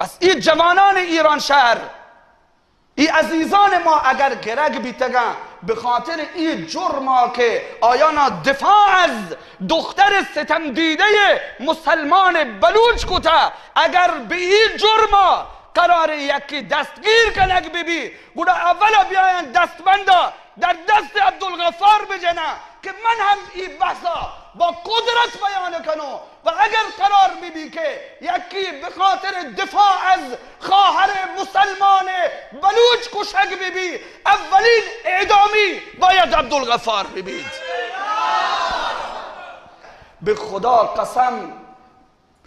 پس ای جوانان ایرانشهر، ای عزیزان ما اگر گرگ بیتگن به خاطر ای جرما که آیانا دفاع از دختر ستمدیده مسلمان بلوچ کته، اگر به ای جرما قرار یکی دستگیر کنگ ببی، گڑا اولا بیاین دستبندا در دست عبدالغفار بجنن که من هم ای بحثا با قدرت بیان کنم و اگر قرار ببی که یکی به خاطر دفاع از خواهر مسلمان بلوچ کشگ ببی، اولین اعدامی باید عبدالغفار ببید. به خدا قسم،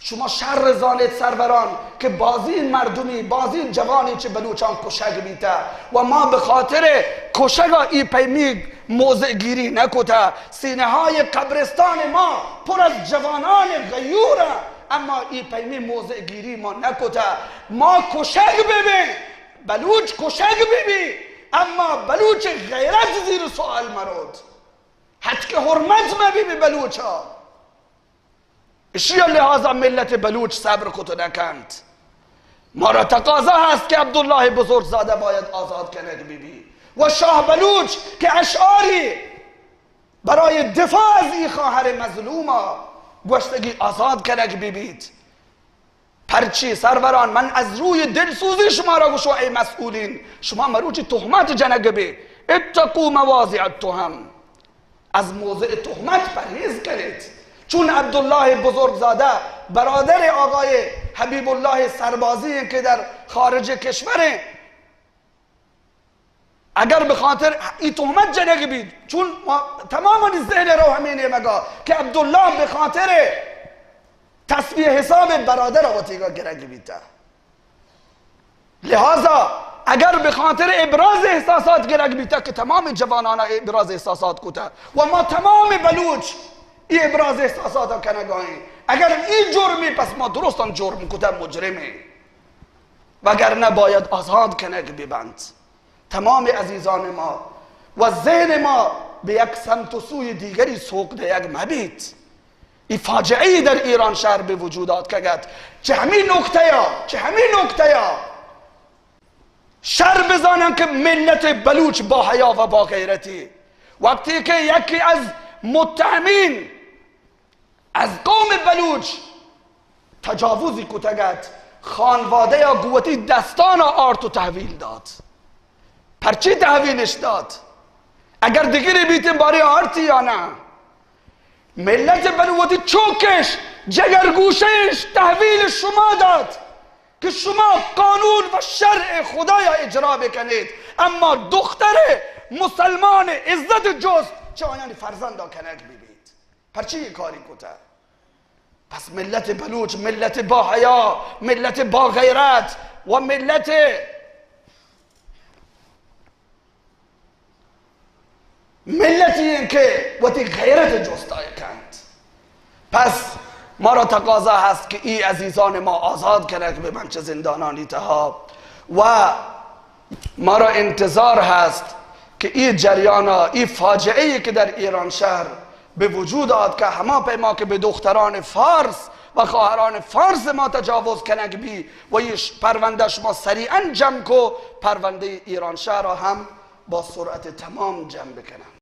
شما شر زانید سروران که بازین مردمی، بازین جوانی چه بلوچان کشگ بیته و ما به خاطر کشگا ای پیمی موضع گیری نکته. سینه های قبرستان ما پر از جوانان غیوره، اما ای پیمی موضع گیری ما نکته. ما کشگ ببین، بلوچ کشگ ببی، اما بلوچ غیرت زیر سوال مرود. حتی که حرمت مبی به بلوچا. اشی لحاظا ملت بلوچ صبر کت نکنت. ما را تقاضا هست که عبدالله بزرگزاده باید آزاد کنگ ببی و شاه بلوچ که اشعاری برای دفاع از ای خواهر مظلوما گوشتگی آزاد کنگ ببیت. پرچی سروران، من از روی دلسوزی شما را گوشو، ای مسئولین، شما مروچی تهمت جنگ بی، اتقوا مواضع التهم. از موضع تهمت پرهیز کنید. چون عبدالله بزرگزاده برادر آقای حبیب الله سربازی که در خارج کشوره، اگر به خاطر ای تهمت جنگ بید، چون ما تمام ذهن رو همین مگا که عبدالله به خاطر تصفیه حساب برادر وتیگا گرگ بیته. لہذا اگر بہ خاطر ابراز احساسات گرگ بیتہ کہ تمام جوانانا ابراز احساسات کتہ و ما تمام بلوچ ای ابراز احساساتا کنگائیں، اگر ای جرمی پس ما درستاں جرم کتہ، مجرمیں، وگرنہ باید آزاد کنگ ببنت. تمام عزیزان ما و ذہن ما بہ یک سمت و سوی دیگری سوق دئیگ مبیت. ای فاجعہ ای در ایرانشہر بہ وجود آتکگ ات. چہ ہمے نقطہ یا، چہ ہمے نقطہ یا شر بزانن کہ ملت بلوچ با حیا و با غیرتی. وقتی کہ یکی از متهمین از قوم بلوچ تجاوزی کتگ ات، خانوادہ یا گوتی دستانا آرت و تحویل دات. پرچی تحویلش دات؟ اگر دگری بیتیں بارے آرتی یا نہ؟ ملت بلوچ وتی چوکش، جگرگوشش تحویل شما دات کہ شما قانون و شرع خدایا اجرا بکنید، اما دختر مسلمان عزت جست چہ آیانی فرزندا کنگ ببیت. پرچی یہ کاری کتہ؟ پس ملت بلوچ ملت با حیا، ملت با غیرت و ملت ملتی انت کہ وتی غیرت جستائے کنت. پس مارا تقاضا ہست کہ ای عزیزان ما آزاد کنگ ببن چہ زندانانی تہا و مارا انتظار ہست کہ ای جریانا، ای فاجعہ ای کہ در ایرانشہر بہ وجود آتکہ، ہما پیما کہ بہ دختران فارس و خواہران فارس ما تجاوز کنگ بی و ای ش-، پروندہ شما سریعاً جمع کو، پروندہ ایرانشہرا ہم با سرعت تمام جمع بکنن.